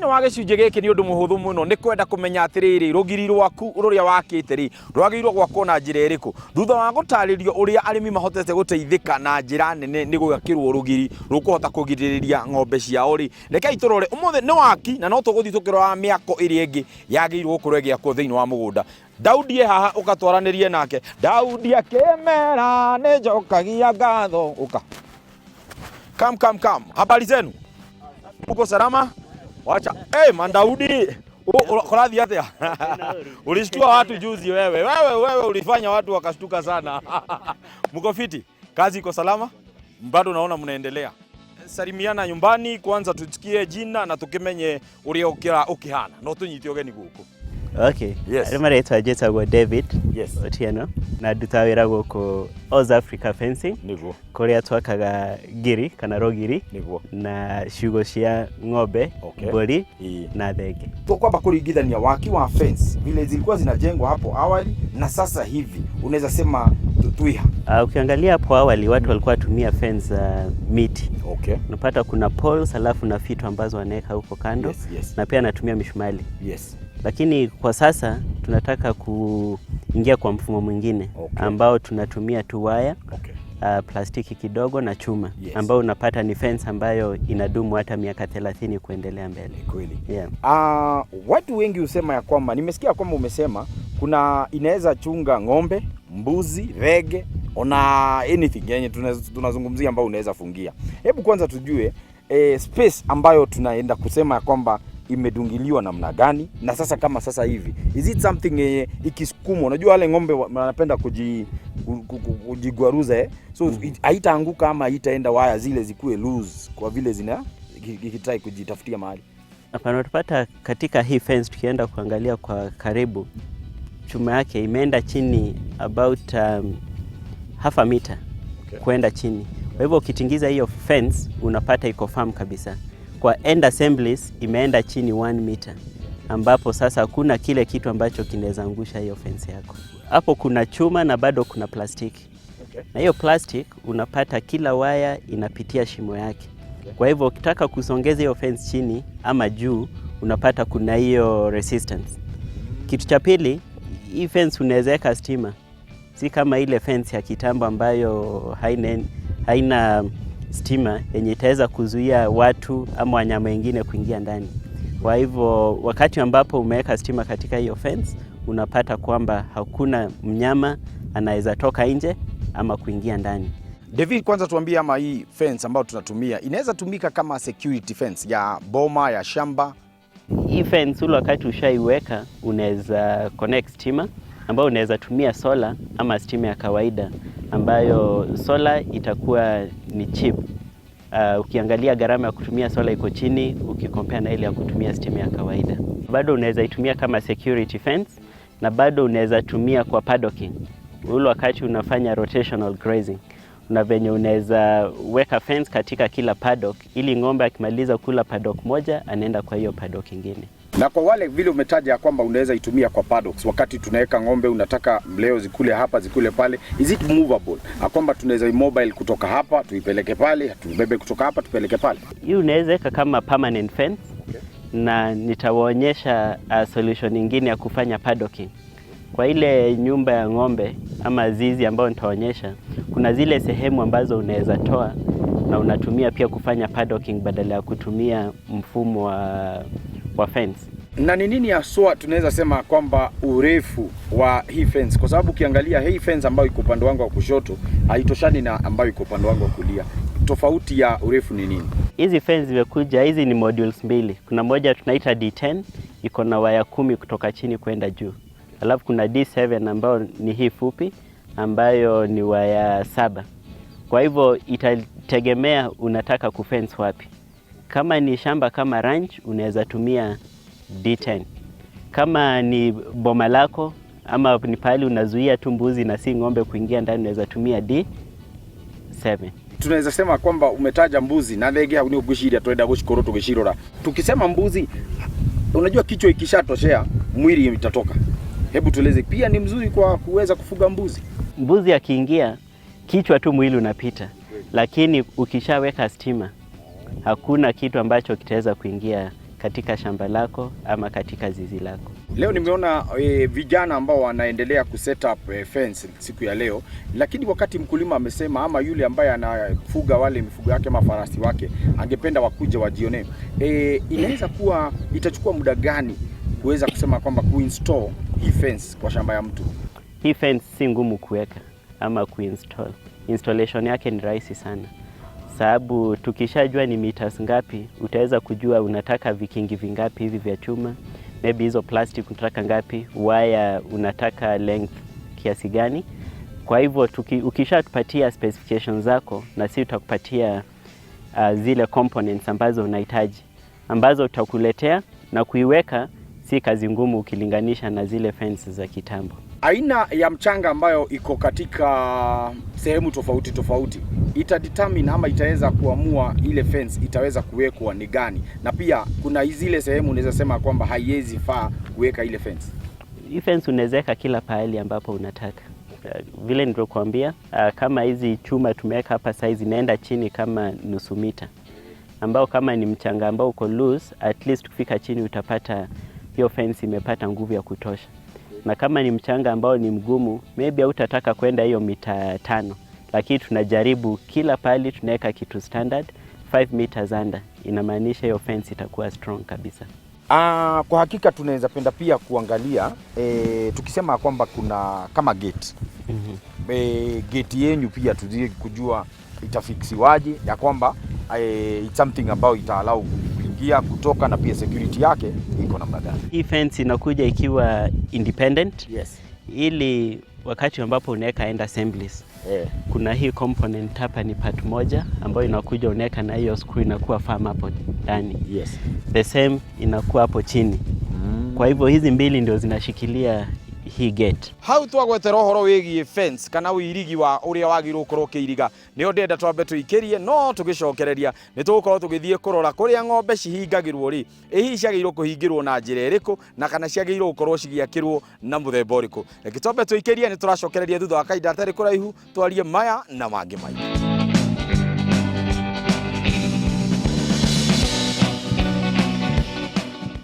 Wa gĩcunjĩ gĩkĩ nĩ ũndũ mũhũthũ mũno, nĩ kwenda kũmenya atĩrĩrĩ, rũgiri rwaku rũrĩa wakĩte rĩ, rwagĩrĩirwo gwakwo na njĩra ĩrĩkũ? Thutha wa gũtarĩrio ũrĩa arĩmi mahotete gũteithĩka na njĩra nene nĩ gwakĩrwo rũgiri rũkũhota kũgirĩrĩria ng'ombe ciao rĩ, rekei tũrore ũmũthĩ nĩ waki, na no tũgũthiĩ tũkĩroraga mĩako ĩrĩa ĩngĩ yagĩrĩirwo gũkorwo ĩgĩakwo thĩinĩ wa mũgũnda. Daudi e haha, ũkatwaranĩrie nake. Daudi akĩmera, "Nĩ njokagia ngatho." Ũka, come, come, come. Habari zenu? Uko salama? Wacha. Hey, man Daudi, kũrathiĩ atĩa? Ulishtua watu juzi wewe. Wewe wewe ulifanya watu wakashtuka sana. Mko fiti? Kazi iko salama? Bado naona mnaendelea. Salimiana nyumbani kwanza, tusikie jina na tukimenye uria ukira ukihana. No tunyite ugeni guku. Okay. Yes. Arĩ marĩtwa njĩtagwo David Otieno na ndutaga wĩra gũkũ Oz Africa Fencing, kũrĩa twakaga ngiri kana rũgiri na ciugũ cia ng'ombe, mbũri na thenge. Kwamba kuringithania waki wa fence vile zilikuwa zinajengwa hapo awali na sasa hivi, unaweza sema twiha? Ukiangalia hapo awali watu walikuwa watumia fence za miti. Unapata kuna poles alafu na fito ambazo wanaweka huko kando na pia anatumia mishumali. Lakini kwa sasa tunataka kuingia kwa mfumo mwingine ambao tunatumia tu waya, plastiki kidogo na chuma, ambao unapata ni fence ambayo inadumu hata miaka 30 kuendelea mbele. Ni kweli. Yeah. Watu wengi husema ya kwamba, nimesikia kwamba umesema kuna inaweza chunga ng'ombe, mbuzi, thenge ona anything yenye tunazungumzia ambayo unaweza fungia. Hebu kwanza tujue space ambayo tunaenda kusema ya kwamba imedungiliwa namna gani, na sasa kama sasa hivi, is it something yenye ikisukumwa, unajua wale ng'ombe wanapenda kujigwaruza, eh? So haitaanguka ama haitaenda waya zile zikuwe loose kwa vile zina ikitry kujitafutia mahali? Hapana, utapata katika hii fence, tukienda kuangalia kwa karibu, chuma yake imeenda chini about half a meter kwenda chini. Kwa hivyo ukitingiza hiyo fence unapata iko firm kabisa. Kwa end assemblies imeenda chini 1 meter, ambapo sasa hakuna kile kitu ambacho kinaweza angusha hiyo fence yako. Hapo kuna chuma na bado kuna plastiki. Na hiyo plastic unapata kila waya inapitia shimo yake. Kwa hivyo ukitaka kusongeza hiyo fence chini ama juu, unapata kuna hiyo resistance. Kitu cha pili, hii fence unaweza weka stima, si kama ile fence ya kitambo ambayo haina stima yenye itaweza kuzuia watu ama wanyama wengine kuingia ndani. Kwa hivyo wakati ambapo umeweka stima katika hiyo fence, unapata kwamba hakuna mnyama anaweza toka nje ama kuingia ndani. David, kwanza tuambie ama hii fence ambayo tunatumia inaweza tumika kama security fence ya boma, ya shamba? Hii fence ule wakati ushaiweka unaweza connect stima ambayo unaweza tumia solar ama stima ya kawaida, ambayo solar itakuwa ni cheap. Ukiangalia gharama ya kutumia solar iko chini ukicompare na ile ya kutumia stima ya kawaida. Bado unaweza itumia kama security fence na bado unaweza tumia kwa paddocking. Ule wakati unafanya rotational grazing, una venye unaweza weka fence katika kila paddock ili ng'ombe akimaliza kula paddock moja anaenda kwa hiyo paddock ingine. Na kwa wale vile umetaja ya kwamba unaweza itumia kwa paddocks, wakati tunaweka ng'ombe, unataka leo zikule hapa, zikule pale, is it movable? Na kwamba tunaweza mobile kutoka hapa tuipeleke pale, tubebe kutoka hapa tupeleke pale? Hii unaweza weka kama permanent fence na nitawaonyesha solution nyingine ya kufanya paddocking. Kwa ile nyumba ya ng'ombe ama zizi ambayo nitaonyesha, kuna zile sehemu ambazo unaweza toa na unatumia pia kufanya paddocking badala ya kutumia mfumo wa fence. Na ni nini haswa tunaweza sema kwamba urefu wa hii fence, kwa sababu ukiangalia hii fence ambayo iko upande wangu wa kushoto haitoshani na ambayo iko upande wangu wa kulia. Tofauti ya urefu ni nini? Hizi fence zimekuja, hizi ni modules mbili. Kuna moja tunaita D10, iko na waya 10 kutoka chini kwenda juu, alafu kuna D7 ambayo ni hii fupi ambayo ni waya 7. Kwa hivyo itategemea unataka kufence wapi. Kama ni shamba kama ranch unaweza tumia D10. Kama ni boma lako ama ni pahali unazuia tu mbuzi na si ng'ombe kuingia ndani, unaweza tumia D7. Tunaweza sema kwamba umetaja mbuzi na thenge hau ni ngwiciria twenda gucikorwo tugicirora. Tukisema mbuzi, unajua kichwa ikishatoshea mwili itatoka. Hebu tueleze, pia ni mzuri kwa kuweza kufuga mbuzi? Mbuzi akiingia kichwa tu mwili unapita, lakini ukishaweka stima hakuna kitu ambacho kitaweza kuingia Katika shamba lako ama katika zizi lako. Leo nimeona vijana ambao wanaendelea kuset up fence siku ya leo, lakini wakati mkulima amesema ama yule ambaye anafuga wale mifugo yake ama farasi wake angependa wakuja wajione, inaweza kuwa itachukua muda gani kuweza kusema kwamba kuinstall hii fence kwa shamba ya mtu? Hii fence si ngumu kuweka ama kuinstall. Installation yake ni rahisi sana, sababu tukishajua ni meters ngapi, utaweza kujua unataka vikingi vingapi hivi vya chuma, maybe hizo plastic unataka ngapi, waya unataka length kiasi gani. Kwa hivyo ukishatupatia specifications zako, na sisi tutakupatia zile components ambazo unahitaji ambazo tutakuletea na kuiweka. Si kazi ngumu ukilinganisha na zile fence za kitambo. Aina ya mchanga ambayo iko katika sehemu tofauti tofauti ita determine ama itaweza kuamua ile fence itaweza kuwekwa ni gani, na pia kuna zile sehemu unaweza sema kwamba haiwezi faa kuweka ile fence. Hii fence unaweza weka kila pahali ambapo unataka. Vile nilivyokuambia, kama hizi chuma tumeweka hapa size inaenda chini kama nusu mita, ambao kama ni mchanga ambao uko loose, at least kufika chini utapata hiyo fence imepata nguvu ya kutosha. Na kama ni mchanga ambao ni mgumu, maybe hautataka kwenda hiyo mita 5, lakini tunajaribu kila pahali tunaweka kitu standard 5 meters under, inamaanisha hiyo fence itakuwa strong kabisa. Kwa hakika tunaweza penda pia kuangalia tukisema kwamba kuna kama gate gate yenyu pia tuzie kujua itafixiwaje ya kwamba it's something ambayo itaallow kuingia, kutoka na pia security yake iko namna gani? Hii fence inakuja ikiwa independent ili wakati ambapo unaweka end assemblies, kuna hii component hapa ni part moja ambayo inakuja unaweka na hiyo screw inakuwa firm hapo ndani. The same inakuwa hapo chini. Kwa hivyo hizi mbili ndio zinashikilia hii gate. Hau twagwetera ũhoro wĩgiĩ fence kana wĩirigi wa ũrĩa wagĩrĩirwo gũkorwo ũkĩiriga, nĩo ndĩrenda twambe tũikĩrie, no tũgĩcokereria nĩ tũgũkorwo tũgĩthiĩ kũrora kũrĩa ng'ombe cihingagĩrwo rĩ, ĩ hihi ciagĩrĩirwo kũhingĩrwo na njĩra ĩrĩkũ na kana ciagĩrĩirwo gũkorwo cigĩakĩrwo na mũthemba ũrĩkũ. Reke twambe tũikĩrie, nĩ tũracokereria thutha wa kahinda gatarĩ kũraihu twarie maya na mangĩ maingĩ.